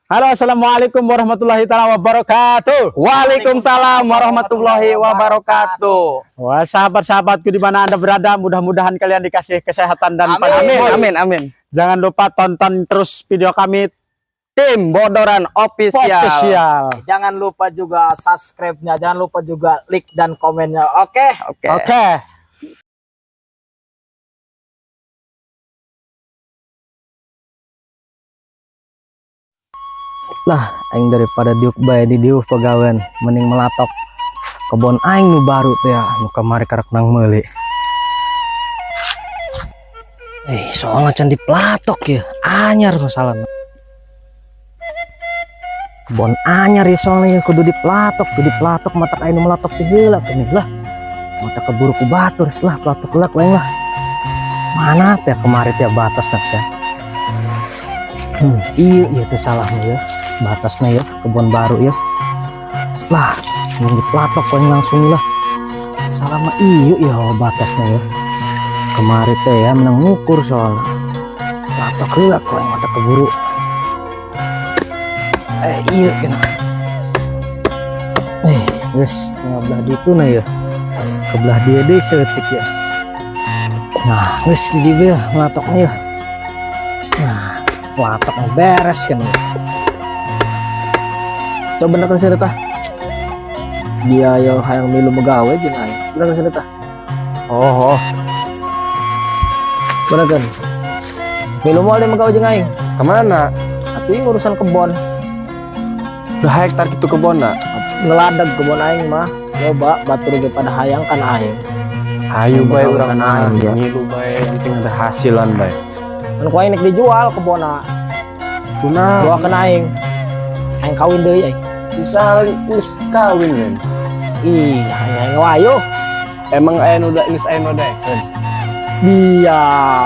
Halo, assalamualaikum warahmatullahi taala wabarakatuh. Waalaikumsalam warahmatullahi wabarakatuh. Wah, sahabat-sahabatku di mana Anda berada, mudah-mudahan kalian dikasih kesehatan dan Amin, panjang amin, umur. Amin, amin. Jangan lupa tonton terus video kami. Tim Bodoran Official. Official. Jangan lupa juga subscribe-nya, jangan lupa juga like dan komennya. Oke. Oke. Oke. Lah, aing daripada diuk bae di diuk pagawean, mending melatok kebon aing nu baru tuh ya, nu kamari karak nang meuli. Eh, soalnya can dipelatok ya, anyar masalah. Kebon anyar ya soalnya ya, kudu dipelatok, kudu dipelatok matak aing nu melatok teh heula nih lah. Matak keburu ku batur lah pelatok heula ku aing lah. Mana teh kemari teh batas teh. Iya itu salahnya ya, batasnya ya, kebun baru ya. Setelah yang dipelatok kau langsung lah. Salah mah iya ya batasnya ya. Kemari teh ya menang ngukur soalnya. Pelatok heula kau yang matak keburu. Eh, iya gitu. Eh, guys, tinggal belah ditu nah ya. Ke belah dia deh seetik ya. Nah, guys, di dia melatoknya ya. Nah, pelatok beres kan ya. Coba bener kan tah. Dia yo hayang milu megawe jeung aing. Bener kan tah? Oh. Bener kan? Milu moal dia megawe jeung aing. Kemana? Atuh ieu urusan kebon. Udah hektar gitu kebonna. Ngeladag kebon aing mah. Loba batur ge pada hayang kan aing. Ayo bae Megawe urang kan aing ya. Ngilu bae, yang penting ada hasilan bae. Kan ku aing nek dijual kebonna. Kunaon? Doakeun aing. Aing kawin deui aing. Bisa geus kawin kan? Ih, aing aing wayo. Emang aya nu geus aya nu daekeun? Dia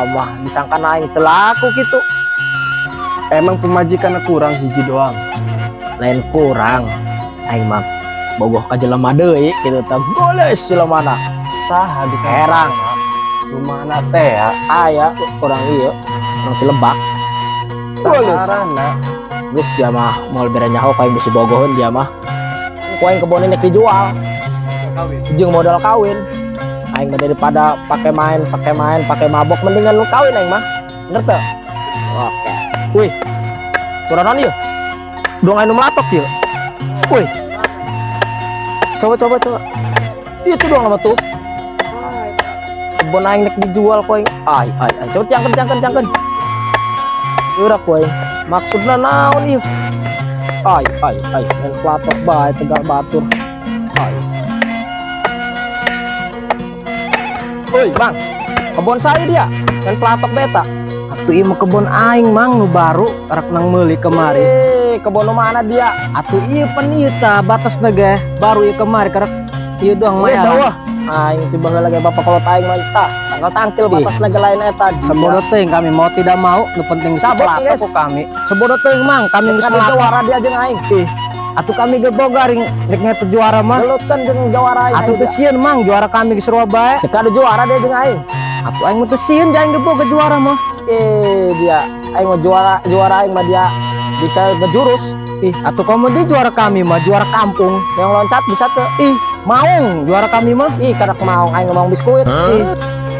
mah disangka aing teu laku gitu. Emang pemajikan kurang hiji doang. Lain kurang. Aing mah bogoh ka jelema deui kitu tah. Goles jelemana. Saha di Herang. Rumahna teh ya? Aya urang ieu, urang Cilebak. Goles. Saharana. Geus dia mah moal bere nyaho ka aing bisi bogoheun dia mah. Ku aing kebon ini dijual. Jeung modal kawin. Aing mah daripada pakai main, pakai main, pakai mabok mendingan lu kawin aing mah. Bener teu? Oke. Wih. Suara naon ieu? Dong anu melatok ieu. Wih. Coba coba coba. Itu doang sama tuh. Kebon aing nek dijual ku aing. Ai ai ai. Coba tiangkeun tiangkeun tiangkeun. Urak ku aing. Maksudna naon ieu? Ai ai ai, main pelatok bae tegal batur. Ai. Woi, Bang. Kebon saya dia. Main pelatok beta. Atuh ieu mah kebon aing mang nu baru karak nang meuli kemari. Eh, kebon nu mana dia? Atuh ieu pan ieu tah batasna ge baru ieu kemari karak ieu doang mah Geus ya. eueuh. Aing tiba heula ge bapak kolot aing mah tah. Tanggal tangkil batasna ge lain eta. Sebodoh teuing kami mau tidak mau nu penting geus Sabot, dipelatok guys. ku kami. Sebodoh teuing mang kami geus Kan melatok. juara dia jeung aing. Ih, atuh kami ge boga ring rek ngetu juara mah. Gelutkeun jeung juara aing. Atuh teu sieun mang juara kami geus sarua bae. Deka ada juara dia jeung aing. Atuh aing mah teu sieun aing ge boga juara mah. Eh, dia aing mau juara juara aing mah dia bisa ngejurus. Ih, atuh komo di juara kami mah juara kampung. Yang loncat bisa tuh. Ih, maung juara kami mah. Ih, karena maung aing ngomong biskuit. Ih,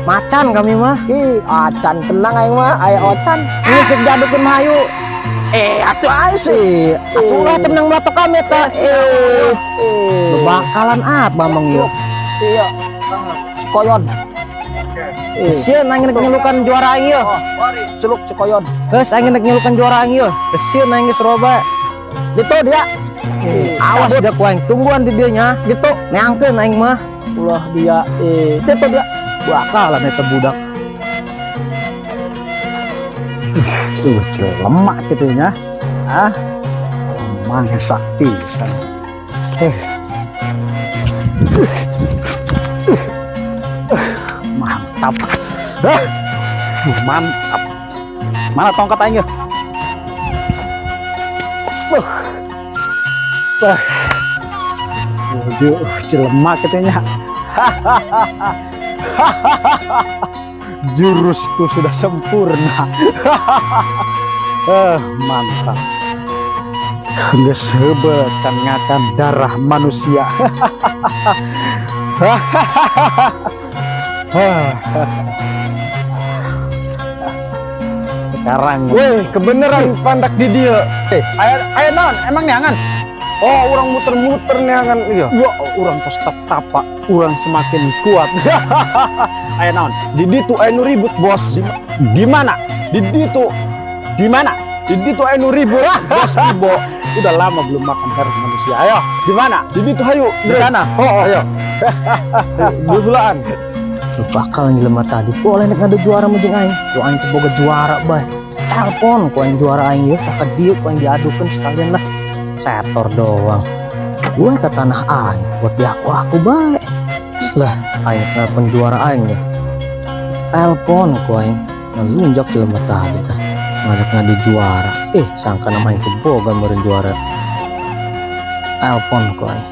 macan kami mah. Ih, acan tenang aing mah, aya ocan. Geus rek jadukeun mah hayu. Eh, atuh aing sih. Ih, atuh lah tenang melatok kami eta. Eh, Eh, bakalan at mamang ieu. Si ieu. Si koyon. Eh, Sieun aing rek nyelukan juara aing ieu. Celuk si koyon. Geus aing rek nyelukan juara aing ieu. Geus sieun aing geus sarua bae. Gitu dia. Eh, awas dia ku aing tungguan di dieu nya. Gitu. Neangkeun aing mah. Ulah dia eh gitu dia. Bakalan eta budak. Tuh, lemak gitu ya. Ah. Mangsak pisan. Eh. Mantap. Ah. Mantap. Mana tongkat aing ya? Wah. Waduh, cilemak katanya. Jurusku sudah sempurna. Eh, mantap. Geus heubeul kan ngakan darah manusia. Sekarang Weh, kebeneran pandak di dieu. Aya aya naon? Emang neangan? Oh, urang muter-muter neangan iya. Wah, urang tos tapa, urang semakin kuat. Aya naon? Di ditu aya nu ribut, Bos. Di mana? Di ditu, Di mana? di ditu aya nu ribut, Bos Ibo. Udah lama belum makan darah manusia. Ayo, di mana? Di ditu hayu. Di sana. Oh, ayo. Bebelaan. Lu bakal jelema tadi boleh nek ngadu juara mah jeung aing. Lu aing teh boga juara bae. Telepon ku aing juara aing ieu, tak dieu ku aing diadukeun sekalian lah. Setor doang. Gue ke tanah aing buat di aku bae. Setelah aing nelpon juara aing ya. Telepon ku aing ngelunjak jelema tadi tah. Ngajak ngadu juara. Eh, sangka nama aing teh boga meureun juara. Telepon ku aing.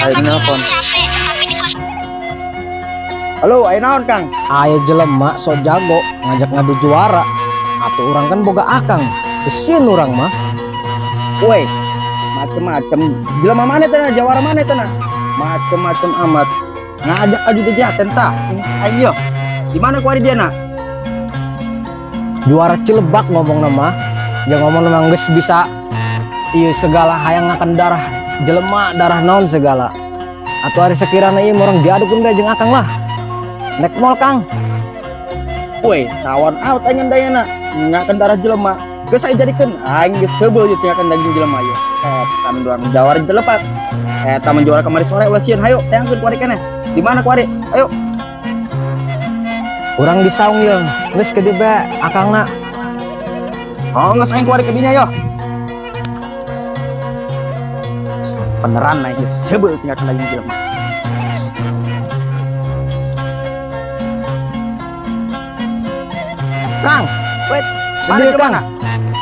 Ayo nelpon. Halo, ayo naon, Kang? Aya jelema sok jago ngajak ngadu juara. Atau urang kan boga akang. Gesin urang mah. Woi, macem-macem. Jelema mana tanah? Jawara mana tanah? Macem-macem amat. Ngajak aju jaten tah. Ayo. Di mana kuari dia nak? Juara Cilebak ngomong nama. Jangan ngomong nama geus bisa iya segala hayang ngakan darah jelema, darah naon segala. Atau hari sekiranya ieu urang diadukeun bae jeung akang lah. Nek moal, Kang. Woi, sawan out aing dayana. Ngakan darah jelema. Geus aya jadikeun. Aing geus seubeuh ieu ngakan daging jelema ieu. Eta doang jawara jelepat. Eta mah juara kamari sore ulah sieun. Hayo, teangkeun kuari keneh. Di mana kuari? Ayo. Urang di saung yeung. Geus ke dieu bae akangna. Oh, geus aing kuari ke dinya yo. Beneran aing geus seubeuh ngakan daging jelema. Kang, Wait, mana mana Kang?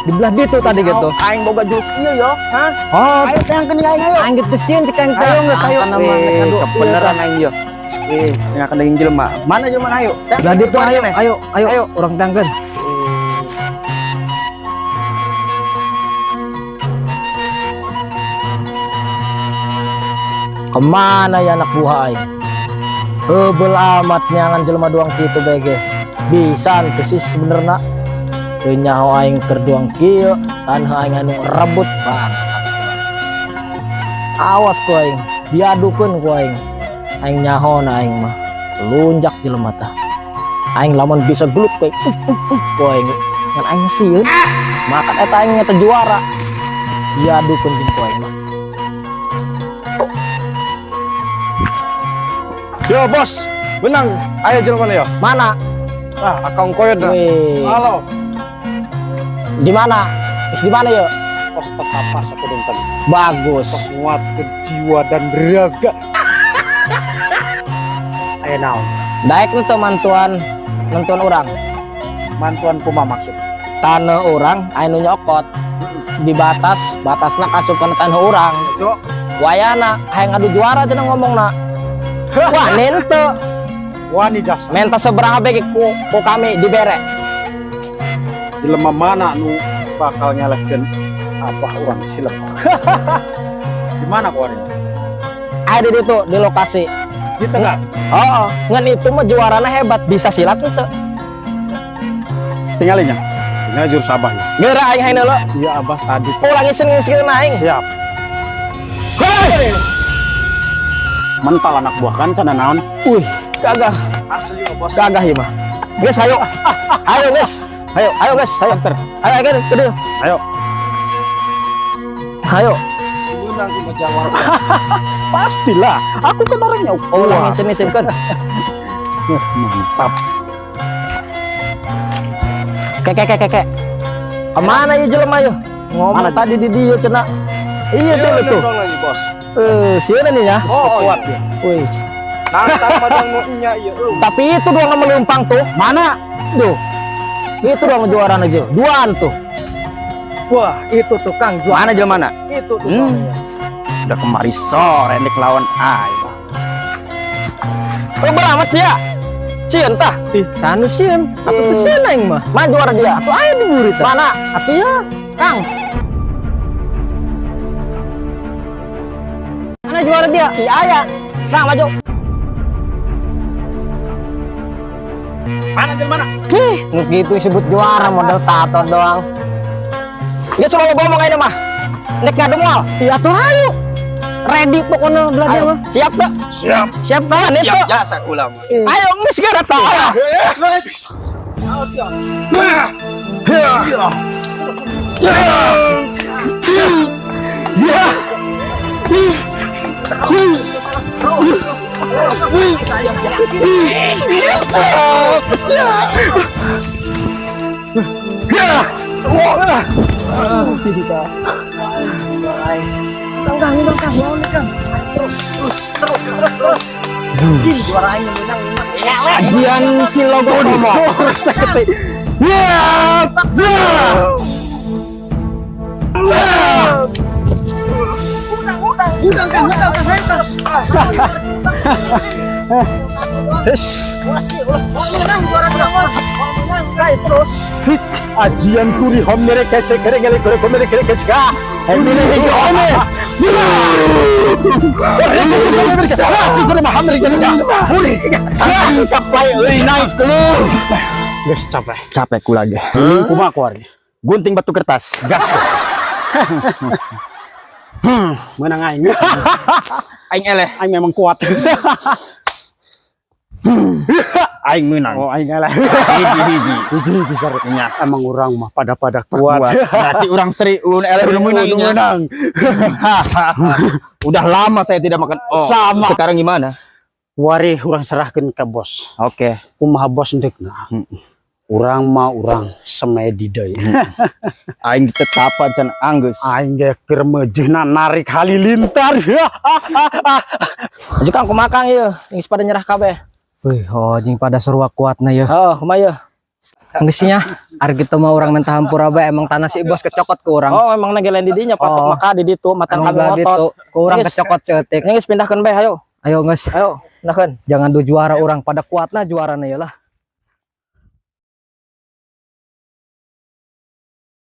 Di belah ditu tadi gitu. Aing boga jurus ieu yo, hah? Oh, Ayo teangkeun aing ayo. aing geus sieun cek aing teh. Ayo geus ayo. Angkan nama nek ngadu. Kebeneran aing yo. Eh, ngakan daging jelema. Mana jelema ayo? Belah ditu ayo, ayo, ayo, Ayo. Urang teangkeun. Kemana ya anak buah aing? Heubeul amat nyangan jelema doang kitu bege. Bisa teu sih sebenerna. Teu nyaho aing keur doang kieu, tanah aing anu rebut bangsat. Awas ku aing, diadukeun ku aing. Aing nyaho na aing mah. Lunjak jelema tah. Aing lamun bisa gelut ku aing, ku aing. Ngan aing sieun. Makan eta aing eta juara. Diadukeun jeung ku aing mah. Yo, Bos. Menang. Ayo jelema mana yo? Mana? Ah, akang koyot dah. Wih. Halo, Di mana? Is di mana yo? tos tetapa sakudu tadi. Bagus. Tos nguatkeun jiwa dan raga. Aya naon? Daek nu teu mantuan nentuan urang. Mantuan kumaha maksud? Tanah urang aya nu nyokot di batas, batasna kasup kana tanah urang. Cok, Wayana hayang ngadu juara cenah ngomongna. Wah, henteu. Wani jasa. Menta sabaraha bege ku kami dibere. Jelema mana nu bakal ngalehkeun abah urang silep? Di mana kuari? Aya di ditu di lokasi. Di tengah. Oh, ngan itu mah juarana hebat, bisa silat henteu. Tinggalinya. Tinggal jurus abah ya. Geura aing hayang heula. Iya abah tadi. Ulah ngisen-ngisenkeun aing. Siap. Hei! Mental anak buah kan cenah naon? Wih, gagah. Asli mah, Bos. Gagah ieu mah. Geus ayo. Ayo geus. Ayo, ayo geus, ayo. Anter. Ayo ayo ke dieu. Ayo. Ayo. Menang ku mah jawara. Pastilah. Aku kan orangnya Ulah kuat. ngisen-ngisenkeun. Wah, mantap. Kek kek kek kek. Kemana ieu jelema ieu? Ngomong Mana, tadi di dieu cenah. Iya tuh lu tuh. Dong lagi, Bos. Eh, sieun nih ya. Oh, Kuat ya. Wih. Nantang madang nu nya ieu. Tapi itu doang melumpang tuh. Mana? Tuh. Itu doang juara aja. Duaan tuh. Wah, itu tuh Kang juara. Mana jelema mana? Itu tuh. Udah kemari sore nek lawan aing. Oh, beramat dia. Sieun tah. Ih, sanu sieun. Atuh teu sieun aing mah. Mana juara dia? Atuh aya di buri tah. Mana? Atuh ya. Kang. Mana juara dia? Iya aya. Kang maju. Mana jelema? Ih, nu kitu disebut juara model tato doang. Geus selalu ngomong ayeuna mah. Nek ngadu moal. Iya atuh hayu. Ready pokoknya belajar mah. Siap tuh? Siap. Siap kan itu? Siap jasa kula mah. Ayo geus geura tah. Ajian si logo ngomong. Ajian kuri hom mere kaise karenge le kore ko mere kere kechka mere ke home Naik lu. Geus capek. Capek kula ge. Kumaha kuari? Gunting batu kertas. Gas. Menang aing. Aing eleh. Aing memang kuat. Aing menang. Oh, aing eleh. Hiji-hiji. Hiji-hiji seru. Nya. Emang urang mah pada-pada kuat. Kuat. Berarti urang seri un eleh udah menang. Udah menang. Udah lama saya tidak makan. Oh, Sama. Sekarang gimana? Wari urang serahkeun ke bos. Oke. Kumaha bos endeukna? Urang mah urang semedi deui. Aing tetapan can anggeus. Aing ge keur meujeuhna narik halilintar. Maju Kang kumaha Kang ieu? Geus pada nyerah kabeh. Wih, oh jeung pada sarua kuatna ya. Oh, kumaha ieu? Geus nya, ari kitu mah urang minta hampura bae emang tanah si bos kecokot ke urang. Oh, emang ge lain di dinya patok Oh. maka di ditu matan Emang kami belah ngotot. ditu, ku urang Geus. kecokot seeutik. Geus pindahkeun bae ayo. Ayo geus, Ayo, pindahkeun. jangan du juara urang pada kuatna juarana ya lah.